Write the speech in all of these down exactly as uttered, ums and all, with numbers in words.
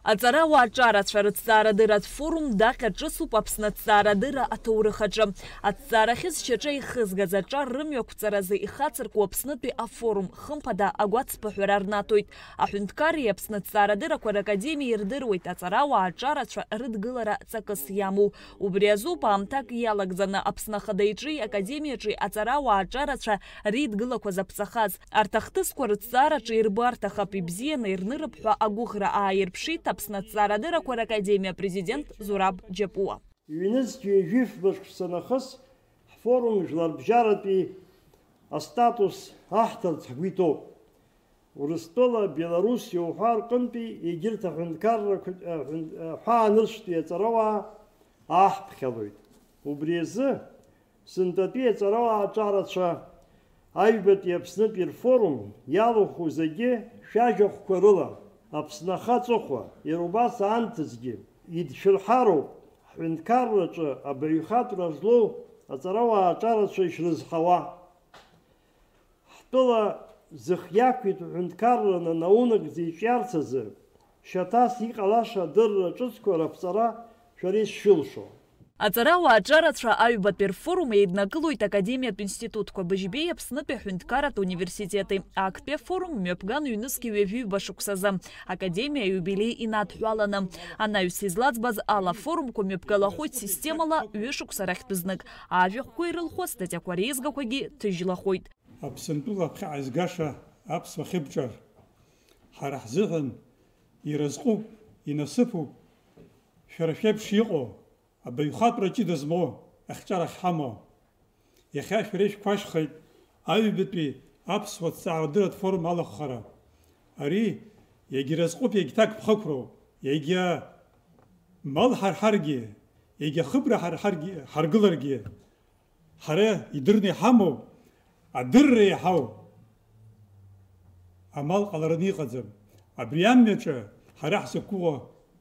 Аҵарауаа аҿарацәа рыҭҵаарадырратә форум даҟьа ҿыцуп Аԥсны аҭҵаарадырра аҭоурых аҿы. Аҭҵаара ахьызшьаҿа ихызгаз аҿар рымҩақәҵаразы ихацырку Аԥснытәи афорум хымԥада агәацԥыҳәара рнаҭоит. Аҳәынҭқарреи Аԥсны аҭҵаарадыррақәа ракадемиеи ирдыруеит аҵарауаа аҿарацәа рыдгылара ҵакыс иамоу. Убри азоуп аамҭак иалагӡаны Аԥсны Ахада иҿи Академиаҿи аҵарауаа аҿарацәа реидгылақәа заԥҵахаз. Арҭ ахҭысқәа рыҭҵаараҿы ирбо арҭахап, ибзианы ирнырып ҳәа агәыӷра ааирԥшит Аԥсны аҭҵаарадыррақәа ракадемиа апрезидент Зураб Џьапуа. Ҩнызқь ҩажәи фба шықәса нахыс ҳфорум жәларбжьаратәи астатус аҳҭарц ҳгәы иҭоуп. Урыстәыла, Беларуси уҳәа рҟынтәи егьырҭ аҳәынҭқаррақәа, аҳәын-, аҳәаанырцәтәи аҵарауаа ааҳԥхьалоит. Убри азы, сынтәатәи аҵарауаа аҿарацәа аҩбатәи Аԥснытәи рфорум иалахәу зегьы шәажәахәқәа рыла, Аԥсны ахаҵыхәа, иара убас аамҭазгьы идшәырҳароуп ҳҳәынҭқарраҿы абаҩхатәра злоу аҵарауаа аҿарацәа ишрызҳауа. Ҳтәыла зых иақәиҭу ҳәынҭқарраны наунагӡа иҿиарц азы, шьаҭас иҟалаша адырра ҿыцқәа раԥҵара шәара ишшәылшо. Аҵарауаа аҿарацәа аҩбатәи рфорум еиднакылоит академиатә институтқәа Быжьбеи Аԥснытәи аҳәынҭқарратә университети. Актәи афорум мҩаԥган ҩнызқь ҩажәи ҩба шықәсазы академиа аиубилеи инадҳәаланы. Анаҩс излаӡбаз ала, афорумқәа мҩаԥгалахоит системала ҩышықәса рахьтә знык. Ажәахәқәа ирылху астатиақәа реизгақәагьы ҭыжьлахоит. Аԥсынтәыла аԥхьаҟа изгаша аԥсуа хьыбҿар ҳара ҳзыҳәан иразҟуп, инасыԥуп, шәара шәеиԥш иҟоу, абаҩхатәра ҷыда змоу, ахьчара ахьҳамоу. Иахьа шәара ишәқәашьхеит аҩбатәи аԥсуа ҭҵаарадырратә форум алахәхара. Ари иагьа иразҟуп, иагьа ҭакԥхықәроуп, иагьа мал ҳарҳаргьы, иагьа хыбра ҳарҳаргьы, ҳаргыларгьы. Ҳара идырны иҳамоу адырра иаҳау амал ҟалараны иҟаӡам. Абри амҩаҿы ҳара ҳзықәгәыӷуа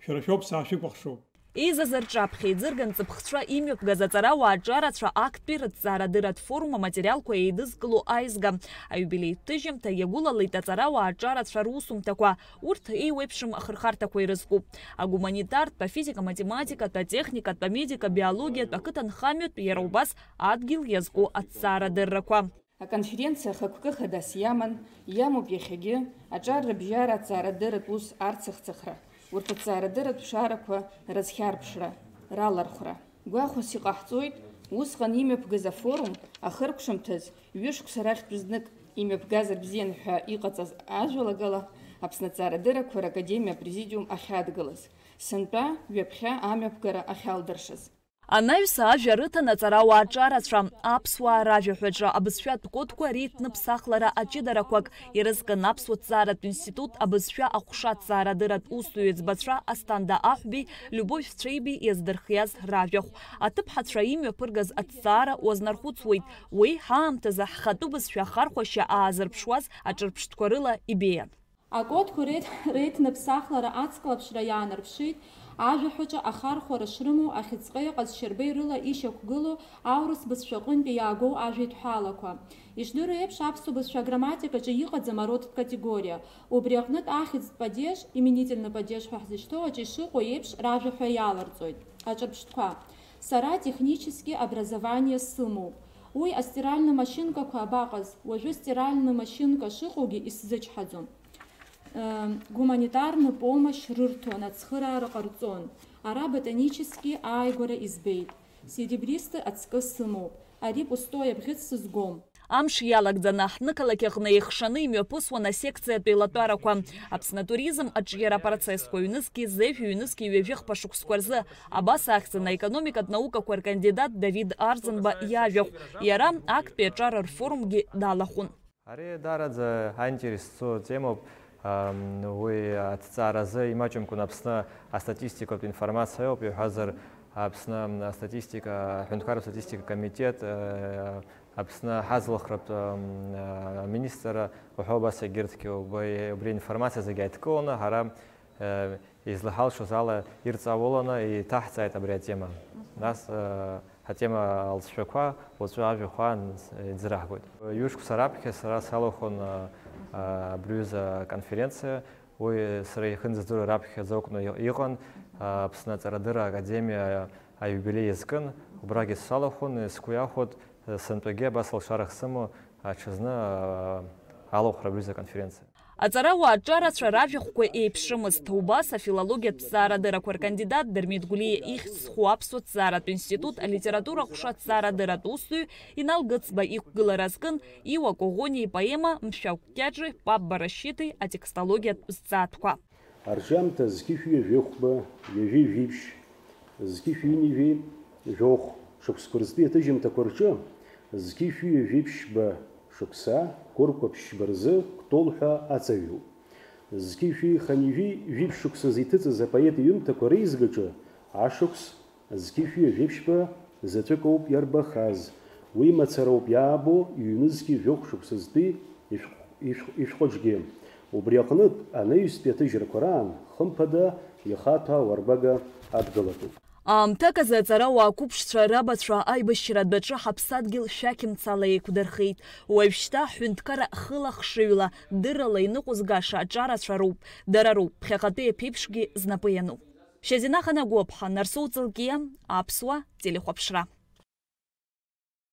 шәара шәоуп, саашәыкәыхшоуп. Еизаз рҿаԥхьа иӡырган ҵыԥхцәа имҩаԥгаз аҵарауаа аҿарацәа актәи рыҭҵаарадырратә форум аматериалқәа еидызкыло аизга. Аиубилеитә ҭыжьымҭа иагәылалеит аҵарауаа аҿарацәа русумҭақәа. Урҭ еиуеиԥшым ахырхарҭақәа ирызкуп. Агуманитартә, афизика-математикатә, атехникатә, амедикатә, абиологиатә, ақыҭанхамҩатә, иара убас адгьыл иазку аҭҵаарадыррақәа. Аконференциа ахықәкы хадас иаман, иамоуп иахьагьы, аҿар рыбжьара аҭҵаарадырратә ус арцыхцыхра, урҭ аҭҵаарадырратә ԥшаарақәа рызхьарԥшра, ралархәра. Гәахәас иҟаҳҵоит, усҟан имҩаԥгаз афорум ахыркәшамҭаз ҩышықәса рахьтә знык имҩаԥгазар бзиан ҳәа иҟаҵаз ажәалагала Аԥсны аҭҵаарадыррақәа ракадемиа апрезидиум ахьадгылаз, сынтәа ҩаԥхьа амҩаԥгара ахьалдыршаз. Анаҩс ажәа рыҭан аҵарауаа аҿарацәа, аԥсуаа ражәаҳәаҿы абызшәатә кодқәа реиҭныԥсахлара аҷыдарақәак ирызкын Аԥсуа ҭҵааратә институт абызшәа аҟәша аҭҵаарадырратә усзуҩ еиҵбацәа Асҭанда Аҳәбеи Любовь Цәеибеи иаздырхиаз ражәахә. Аҭыԥҳацәа имҩаԥыргаз аҭҵаара уазнархәыцуеит, уи ҳаамҭазы ҳхатәы бызшәа ахархәашьа аазырԥшуаз аҿырԥштәқәа рыла ибеиан. Акодқәа реиҭ-, реиҭныԥсахлара ацклаԥшра иаанарԥшит, ажәаҳәаҿы ахархәара шрымоу ахьыӡҟеи аҟазшьарбеи рыла ишьақәгылоу аурыс бызшәаҟынтәи иаагоу ажәеидҳәалақәа. Ишдыру еиԥш, аԥсуа бызшәа аграмматикаҿы иҟаӡам ародтә категориа. Убри аҟнытә ахьӡтә падеж, именительный падеж ҳәа ҳзышьҭоу аҿы ишыҟоу еиԥш, ражәа ҳәа иаларҵоит. Аҿырԥштәқәа. Сара технически образование сымоуп. Уи астиральный машинкақәа абаҟаз? Уажәы стиральный машинка шыҟоугьы исзычҳаӡом. Гуманитарный помощь рырҭон, ацхыраара ҟарҵон. Ара ботанически ааигәара избеит. Серебристый ацкы сымоуп. Ари пустой абӷьыц сызгом. Амш иалагӡаны аҳҭнықалақь аҟны еихшаны имҩаԥысуан асекциатә еилатәарақәа. Аԥсны атуризм аҿиара апроцессқәа ҩнызқьи зежә ҩнызқьи ҩажәи хԥа шықәсқәа рзы абас ахьӡын аекономикатә наукақәа ркандидат Давид Арӡынба иажәахә. Иара актәи аҿар рфорумгьы далахәын. Ари даараӡа аинтерес зцу темоуп. Ам, уи аҭҵааразы имаҷымкәан Аԥсны астатистикатә информациа ауп, иҳәазар, Аԥсны астатистика, аҳәынҭқарратә статистика комитет, э, Аԥсны ҳазлахратә, ам, э, министрра уҳәа убас егьырҭгьы убри, убри аинформациа зегьы ааидкыланы ҳара, э, излаҳалшоз ала ирҵауланы иҭаҳҵааит абри атема. Нас, э, атема алҵшәақәа уаҵәы ажәахә аан иӡраҳгоит. Ҩышықәса раԥхьа сара салахәын, а, а, абри аҩыза аконференциа, Уи сара ихынӡаздыруа раԥхьаӡа акәны иҟан, Аԥсны аҵарадырра академиа аиубилеи иазкын, убрагьы салахәын, сгәы иахәоит, сынтәагьы абас алшара ахьсымоу аҽазны алахәра аҩыза аконференциа. Аҵарауаа аҿарацәа ражәахәқәа еиԥшымызт, убас афилологиатә зҵаарадыррақәа ркандидат Дырмит Гәлиа ихьӡ зху Аԥсуа ҭҵааратә институт алитература ҟәша аҭҵаарадырратә усзуҩ Инал Гыцба иқәгылара азкын Иуа Коӷониа ипоема Мшәагә Кьаҿи Папба Рашьыҭи атекстологиатә зҵаатәқәа. Арҿиамҭа зқьышәи жәохәба, ҩажәи жәиԥшь, зқьышәи ҩынҩажәи жәохә шықәсқәа рзтәи аҭыжьымҭақәа рҿы, зқьышәи ҩажәи ԥшьба шықәса, Кәыркәа ԥшьба рзы Кәтол ҳәа аҵаҩуп. Зқьышәи хынҩажәи жәиԥшь шықәсазы иҭыҵыз апоет иҩымҭақәа реизгаҿы ашықәс зқьышәи ҩажәи ԥшьба заҵәык ауп иарбахаз. Уи мацароуп иаабо, ҩнызқьи жәохә шықәсазтәи ишәҟ-, ишәҟ-, ишәҟәыҿгьы. Убри аҟнытә, анаҩстәи аҭыжьрақәа раан, хымԥада, ихаҭәаау арбага адгылатәуп. Аамҭак азы аҵарауаа қәыԥшцәа рабацәа аибашьра адәаҿы ҳаԥсадгьыл шәақь мцала еиқәдырхеит. Уажәшьҭа ҳҳәынҭқарра хыла-хшыҩла, дыррала иныҟәызгаша аҿарацәа роуп, дара роуп ԥхьаҟатәи аԥеиԥшгьы знапы иану. Шьазина Ханагәыаԥҳа, Нарсоу Ҵлкиа, Аԥсуа телехәаԥшра.